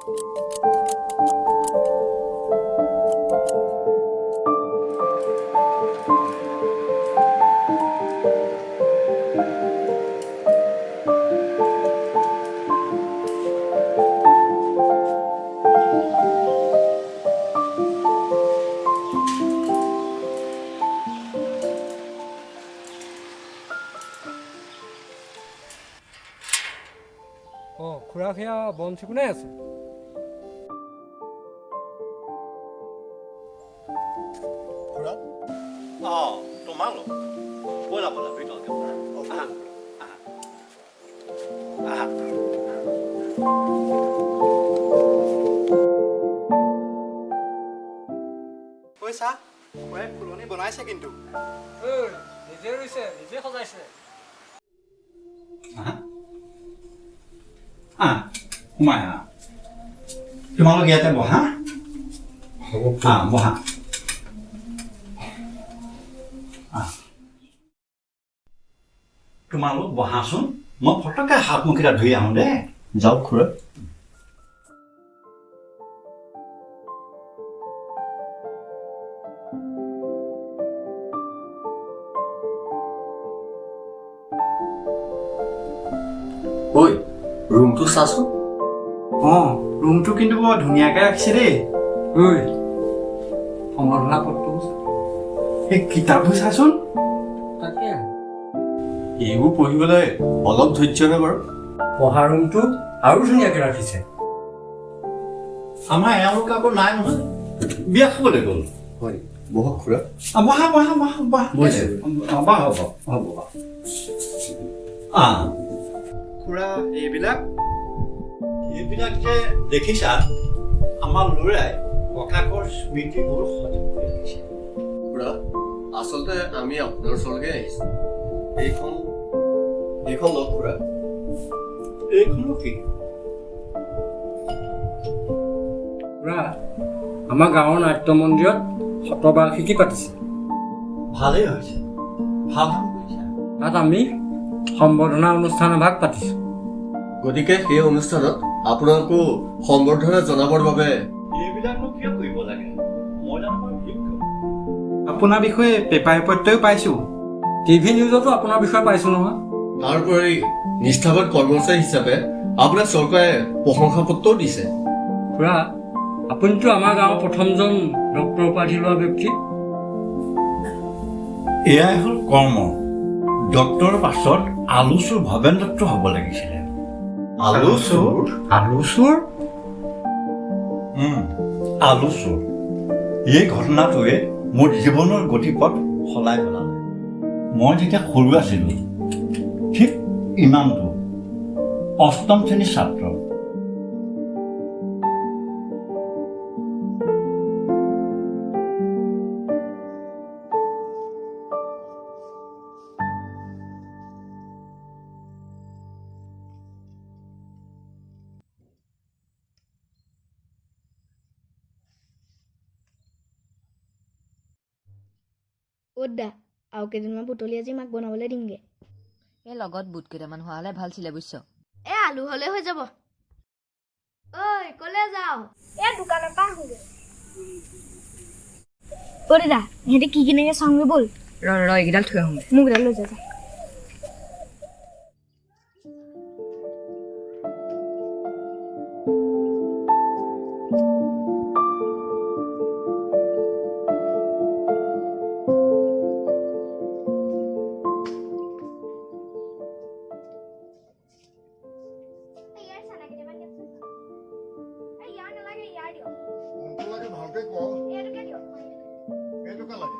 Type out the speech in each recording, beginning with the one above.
অঁ খুৰা, সেয়া বন চিকুণাই আছে। খুৰা। অঁ, তোমালোক ব'লা ব'লা, ভিতৰলৈ ব'লা। আহা আহা আহা। ঐ চা, খুৰাই ফুলনি বনাইছে কিন্তু। ঐ, নিজে ৰুইছে, নিজে সজাইছে। আহা আহ, সোমাই আহা। তোমালোক ইয়াতে বহা। হ'ব। আহ, বহা। আহ, তোমালোক বহাচোন, মই ফটককৈ হাত মুখকেইটা ধুই আহোঁ দেই। যাওক খুৰা। ঐ, ৰুমটো চাচোন। অঁ, ৰুমটো কিন্তু বৰ ধুনীয়াকৈ ৰাখিছে দেই। ঐ, সম্বৰ্ধনা পত্ৰও চা। এই কিতাপবোৰ চাচোন। তাকে। এইবোৰ পঢ়িবলৈ অলপ ধৈৰ্য নে বাৰু? পঢ়া ৰুমটো আৰু ধুনীয়াকৈ ৰাখিছে। আমাৰ এওঁলোক আকৌ নাই নহয়, বিয়া খাবলৈ গ'ল। হয়, বহক খুৰা। আহ, বহা বহা বহা বহা। বহিছোঁ। অঁ, বহা, হ'ব হ'ব। আহ। খুৰা, এইবিলাক? এইবিলাক যে দেখিছা, আমাৰ ল'ৰাই ককাকৰ স্মৃতিবোৰ সজীৱ কৰি ৰাখিছে। খুৰা, আচলতে আমি আপোনাৰ ওচৰলৈকে আহিছোঁ। এইখন লওক খুৰা। এইখনো কি? খুৰা, আমাৰ গাঁৱৰ নাট্য মন্দিৰত শতবাৰ্ষিকী পাতিছে। ভালেই হৈছে, ভাল কাম কৰিছা। তাত আমি সম্বৰ্ধনা অনুষ্ঠান এভাগ পাতিছোঁ। গতিকে সেই অনুষ্ঠানত আপোনালোকো সম্বৰ্ধনা জনাবৰ বাবে। এইবিলাকনো কিয় কৰিব লাগে? মই জানো বাৰু যোগ্য? আপোনাৰ বিষয়ে পেপাৰে পত্ৰও পাইছোঁ। টিভি নিউজতো আপোনাৰ বিষয়ে পাইছোঁ নহয়। তাৰোপৰি নিষ্ঠাবান কৰ্মচাৰী হিচাপে আপোনাক চৰকাৰে প্ৰশংসা পত্ৰও দিছে। খুৰা, আপুনিতো আমাৰ গাঁৱৰ প্ৰথমজন ডক্টৰ উপাধি লোৱা ব্যক্তি। এয়াই হ'ল কৰ্ম। ডক্টৰৰ পাছত আলুচোৰ ভৱেন দত্ত হ'ব লাগিছিলে। আলু চোৰ? আলু চোৰ? আলু চোৰ। এই ঘটনাটোৱে মোৰ জীৱনৰ গতিপথ সলাই পেলালে। মই যেতিয়া সৰু আছিলোঁ, ঠিক ইমানটো, অষ্টম শ্ৰেণীৰ ছাত্ৰ। অ' দা, আৰু কেইদিনমান বুটলি আজি মাক বনাবলৈ দিমগে। এই লগত বুট কেইটামান হোৱা হ'লে ভাল আছিলে, বুজিছ। এ, আলু হ'লে হৈ যাব। ঐ, ক'লে যাওঁ? এই দোকানৰ পৰা আহোঁগে। অ' দাদা, ইহঁতে কি কিনেগে চাওঁগে ব'ল। ৰ ৰ, এইকেইডাল থৈ আহোঁগে। মোক এডাল লৈ যা যা। কোনটো লাগে ভালকে ক। কেইটকা লাগে?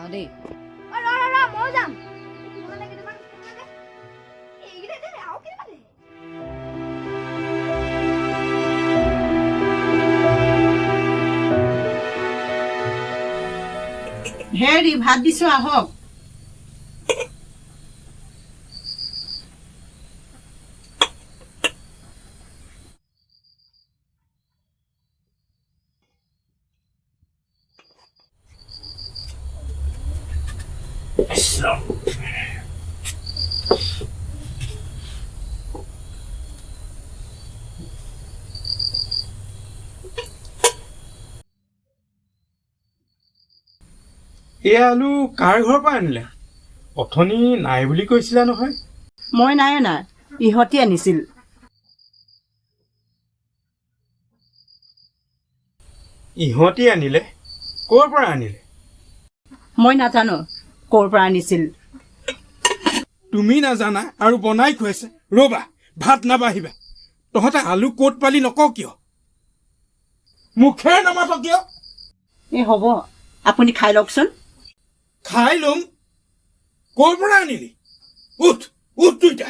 যাওঁ দেই। অ, ৰ ৰ ৰ, ময়ো যাম। কেইটামান দে, কেইটামান, কেইটামান দে। এইকেইটা দে, আৰু কেইটামান দে। হেৰি, ভাত দিছো, আহক। এই আলু কাৰ ঘৰৰ পৰা আনিলে? অথনি নাই বুলি কৈছিলা নহয়? মই নাই অনা, ইহঁতি আনিছিল। ইহঁতি আনিলে? ক'ৰ পৰা আনিলে? মই নাজানো ক'ৰ পৰা আনিছিল। তুমি নাজানা আৰু বনাই খুৱাইছে? ৰ'বা, ভাত নাবাঢ়িবা। তহঁতে আলু ক'ত পালি নকওঁ কিয়? মুখেৰে নামাত কিয়? এই হ'ব, আপুনি খাই লওকচোন। খাই ল'ম। ক'ৰ পৰা আনিলি? উঠ, উঠ দুইটা,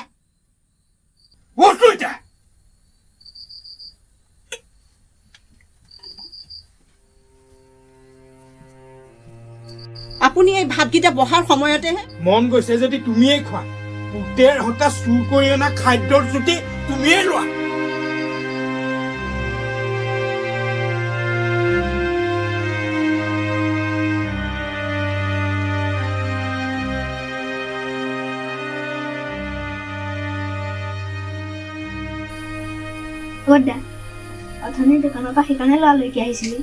উঠ দুইটা। আপুনি এই ভাতকেইটা বহাৰ সময়তেহে। মন গৈছে যদি তুমিয়েই খোৱা। পুতেৰ হতা চুৰ কৰি অনা খাদ্যৰ জুতি তুমিয়েই লোৱা। বৰ্দা, অথনি দোকানৰ পৰা সেইকাৰণে লৰালৰিকে আহিছিলি।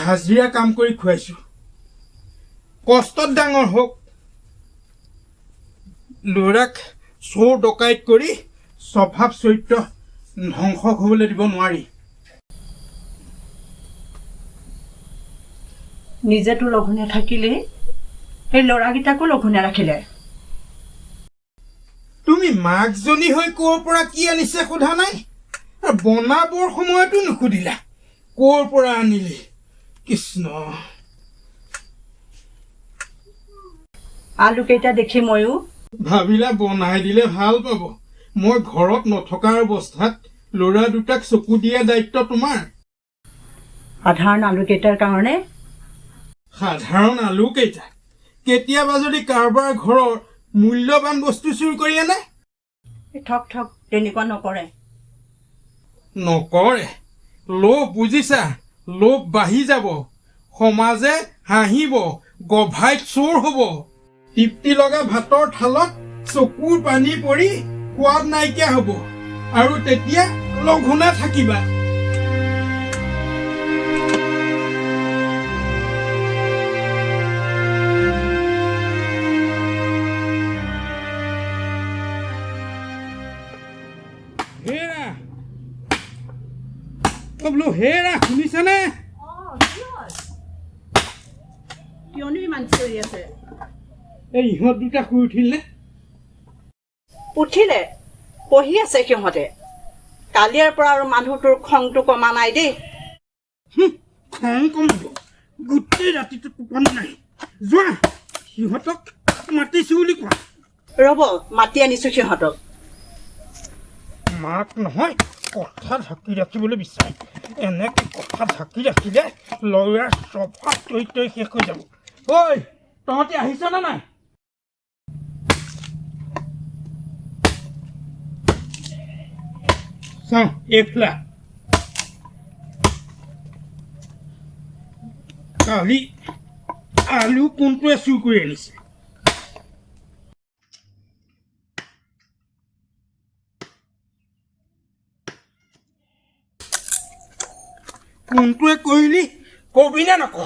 হাজিৰা কাম কৰি খুৱাইছো, কষ্টত ডাঙৰ হওক। ল'ৰাক চোৰ ডকাইত কৰি স্বভাৱ চৰিত্ৰ ধ্বংস হ'বলৈ দিব নোৱাৰি। নিজেতো লঘোণে থাকিলেই, সেই ল'ৰাকেইটাকো লঘোণে ৰাখিলে। তুমি মাকজনী হৈ ক'ৰ পৰা কি আনিছে সোধা নাই, আৰু বনাবৰ সময়তো নুসুধিলা ক'ৰ পৰা আনিলি। কৃষ্ণ! আলুকেইটা দেখি ময়ো ভাবিলা বনাই দিলে ভাল পাব। মই ঘৰত নথকাৰ অৱস্থাত ল'ৰা দুটাক চকু দিয়া দায়িত্ব তোমাৰ। সাধাৰণ আলুকেইটাৰ কাৰণে। সাধাৰণ আলু কেইটা? কেতিয়াবা যদি কাৰোবাৰ ঘৰৰ মূল্যৱান বস্তু চুৰ কৰি আনে? থক থক, তেনেকুৱা নকৰে। নকৰে। লোভ বুজিছা, লোভ বাঢ়ি যাব, সমাজে হাঁহিব, গভাইত চোৰ হ'ব। তৃপ্তি লগা ভাতৰ থালত চকুৰ পানী পৰি সোৱাদ নাইকিয়া হ'ব, আৰু তেতিয়া লঘোণা থাকিবা। হেৰা, অ বোলো হেৰা, শুনিছানে? কিয়নো ইমান চিঞৰি আছে? এই ইহঁত দুটা শুই উঠিল নে? উঠিলে, পঢ়ি আছে সিহঁতে। কালিয়াৰ পৰা আৰু মানুহটোৰ খংটো কমা নাই দেই। খং কমিব? গোটেই ৰাতিটো টোপনি নাই। যোৱা, সিহঁতক মাতিছো বুলি কোৱা। ৰ'ব, মাতি আনিছো সিহঁতক। মাক নহয়, কথা ঢাকি ৰাখিবলৈ বিচাৰে। এনেকৈ কথা ঢাকি ৰাখিলে ল'ৰাৰ স্বভাৱ চৰিত্ৰই শেষ হৈ যাব। ঐ, তহঁতি আহিছ নে নাই? চাওঁ এইফালে আহ। কালি আলু কোনটোৱে চুৰ কৰি আনিছে? কোনটোৱে কৰিলি কবি নে নক?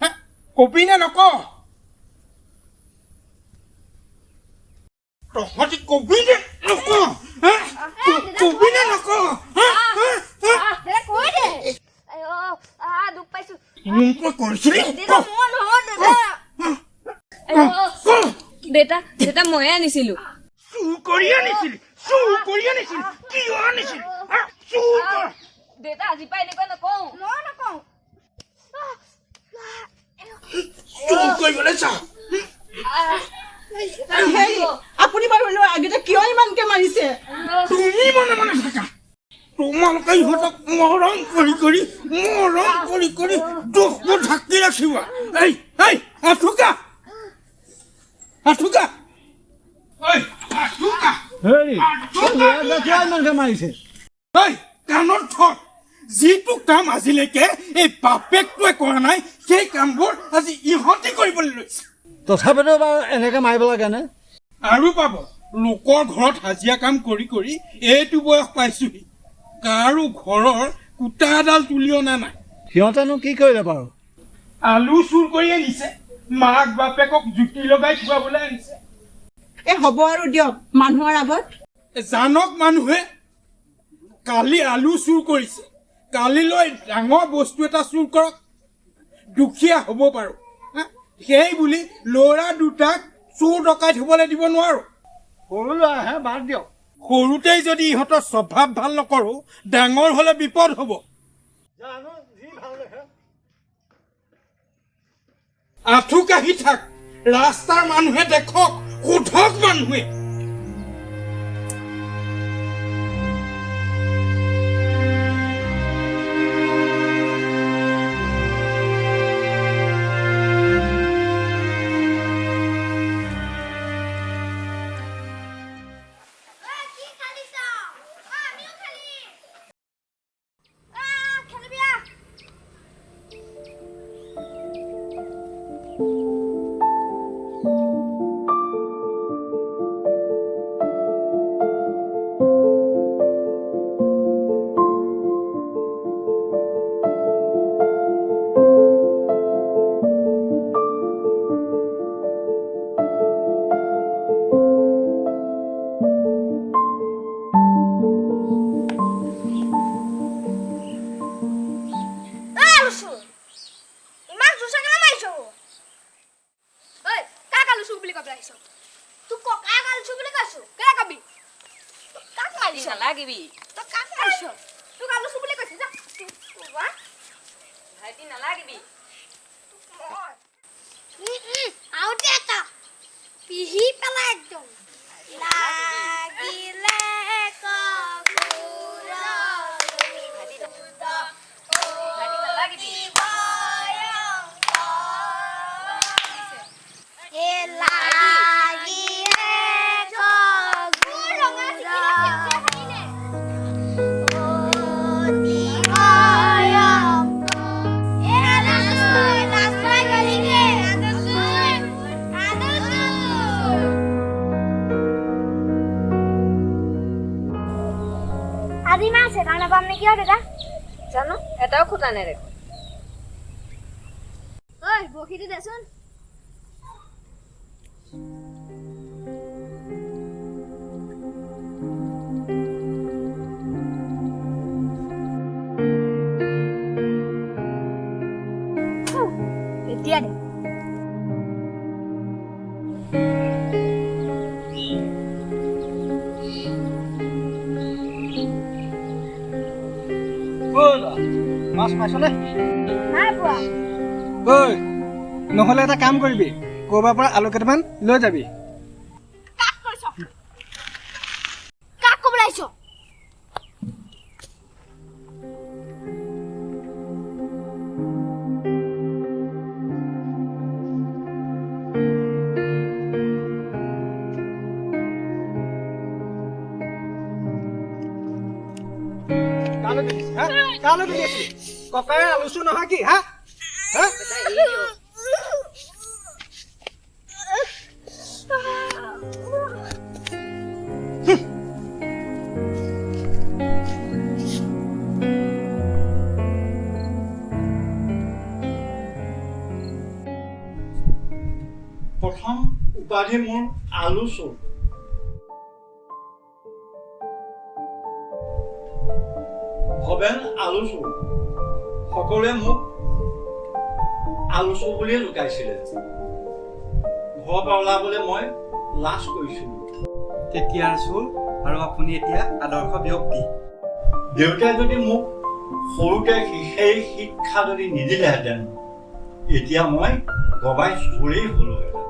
হা? কবি নে নক? তহঁতি কবি নে নক? হা? কবি নে নক? হা? হা? হা? দাদা, কৈ দে। আইঅ, আ দুখ পাইছো। মোৰটোৱে কৰিছিলি? দেউতা, মই নহয় দাদা। ক। দেউতা, দেউতা, ময়ে আনিছিলো। চুৰ কৰি আনিছিলি? চুৰ কৰি আনিছিলি? কিয় আনিছিলি, হা? চুৰ কৰ। দেউতা, আজিৰ পৰা এনেকুৱা নকওঁ। মই নকওঁ। চুৰ কৰিবলৈ চা। হেৰি, আপুনি বাৰু ল'ৰাকেইটা কিয় ইমানকে মাৰিছে? তুমি মনে মনে থাকা। তোমালোকে ইহঁতক মৰম কৰি কৰি, মৰম কৰি কৰি দুখবোৰ ঢাকি ৰাখিবা। এই, এই, আঁঠুকা, আঁঠুকা, ঐ আঁঠুকা। হেৰি, কিয় ইমানকে মাৰিছে? ঐ, কাণত থ। যিটো কাম আজিলৈকে এই বাপেকটোৱে কৰা নাই, সেই কামবোৰ আজি ইহঁতি কৰিবলৈ লৈছে। তথাপিতো বাৰু এনেকে মাৰিব লাগেনে? আৰু পাব। লোকৰ ঘৰত হাজিৰা কাম কৰি কৰি এইটো বয়স পাইছোহি, কাৰো ঘৰৰ কুটা এডাল তুলি অনা নাই। সিহঁতেনো কি কৰিলে বাৰু? আলু চুৰ কৰি আনিছে, মাক বাপেকক জুতি লগাই খুৱাবলৈ আনিছে। এই হ'ব আৰু দিয়ক, মানুহৰ আগত। জানক মানুহে, কালি আলু চুৰ কৰিছে, কালিলৈ ডাঙৰ বস্তু এটা চুৰ কৰক। দুখীয়া হ'ব পাৰোঁ হা, সেই বুলি ল'ৰা দুটাক চোৰ ডকাইত হ'বলৈ দিব নোৱাৰোঁ। সৰু ল'ৰা হে, বাদ দিয়ক। সৰুতেই যদি ইহঁতৰ স্বভাৱ ভাল নকৰোঁ, ডাঙৰ হ'লে বিপদ হ'ব। জানো, যি ভাল দেখে। আঁঠু কাঢ়ি থাক, ৰাস্তাৰ মানুহে দেখক, সোধক মানুহে। কি খেলিছ? আমিও খেলিম। খেলিবি আহ। ঐ আলু চোৰ, ইমান জোৰছে কেলে মাৰিছ? ঐ, কাক আলু চোৰ বুলি ক'বলৈ আহিছ? তোক ককাক আলু চোৰ বুলি কৈছো। কেলে কবি? তই কাক মাৰিছ? নালাগিবি। তই কাক মাৰিছ? তোক আলু চোৰ বুলি কৈছো, যা। তোক ভাইটি, নালাগিবি। আৰু দে এটা পিহি পেলাই একদম লাগিলে। ভাইটি, নালাগিবি। আজি মাছ এটা নাপাম নেকি অ দাদা? জানো, এটাও খুটা নাই দেখোন। ঐ, বৰশীটো দেচোন। এতিয়া দে। মাছ পাইছনে? নাই পোৱা। ঐ, নহ'লে এটা কাম কৰিবি, ক'ৰবাৰ পৰা আলু কেইটামান লৈ যাবি। কাক কৈছ? কাক ক'বলৈ আহিছ? কালৈ তুলিছ হা? কালৈ তুলি আছিলি? ককায়ে আলু চুৰ নহয় কি হা? হা? প্ৰথম উপাধি মোৰ আলু চোৰ। ভৱেন আলুচোৰ। সকলোৱে মোক আলুচোৰ বুলিয়ে জোকাইছিলে। ঘৰৰ পৰা ওলাবলৈ মই লাজ কৰিছিলোঁ। তেতিয়াৰ চোৰ আৰু আপুনি এতিয়া আদৰ্শ ব্যক্তি। দেউতাই যদি মোক সৰুতে সেই শিক্ষা যদি নিদিলেহেঁতেন, এতিয়া মই গবাই চোৰেই হ'লোহেঁতেন।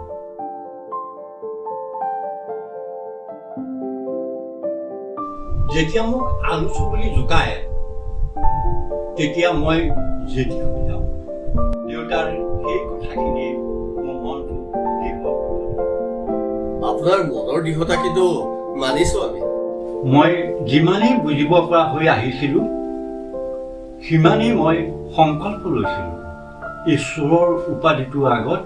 যেতিয়া মোক আলুচোৰ বুলি জোকায়, তেতিয়া মই জেদী হৈ যাওঁ। দেউতাৰ সেই কথাখিনিয়ে মোৰ মনটো দৃঢ় কৰি তোলে। আপোনাৰ মনৰ দৃঢ়তা কিন্তু মানিছো আমি। মই যিমানেই বুজিব পৰা হৈ আহিছিলোঁ, সিমানেই মই সংকল্প লৈছিলোঁ, এই চোৰৰ উপাধিটোৰ আগত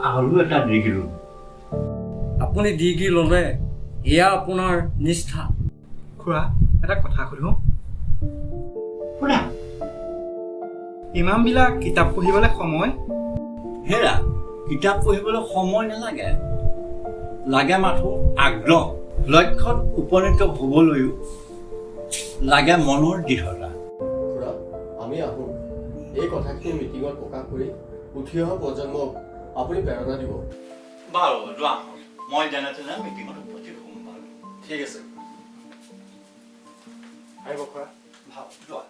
আৰু এটা ডিগ্ৰী ল'ম। আপুনি ডিগ্ৰী ল'লে, এয়া আপোনাৰ নিষ্ঠা। খুৰা, এটা কথা সুধো? শুনা। ইমানবিলাক কিতাপ পঢ়িবলৈ সময়? হেৰা, কিতাপ পঢ়িবলৈ সময় নালাগে, লাগে মাথো আগ্ৰহ। লক্ষ্যত উপনীত হ'বলৈও লাগে মনৰ দৃঢ়তা। খুৰা, আমি আহোঁ। এই কথাখিনি মিটিঙত প্ৰকাশ কৰি উঠি অহা প্ৰজন্মক আপুনি প্ৰেৰণা দিব। বাৰু, যোৱা। মই যেনে তেনে মিটিঙত উপস্থিত হ'ম বাৰু। ঠিক আছে। আহিব খুৰা। ভাল, যোৱা।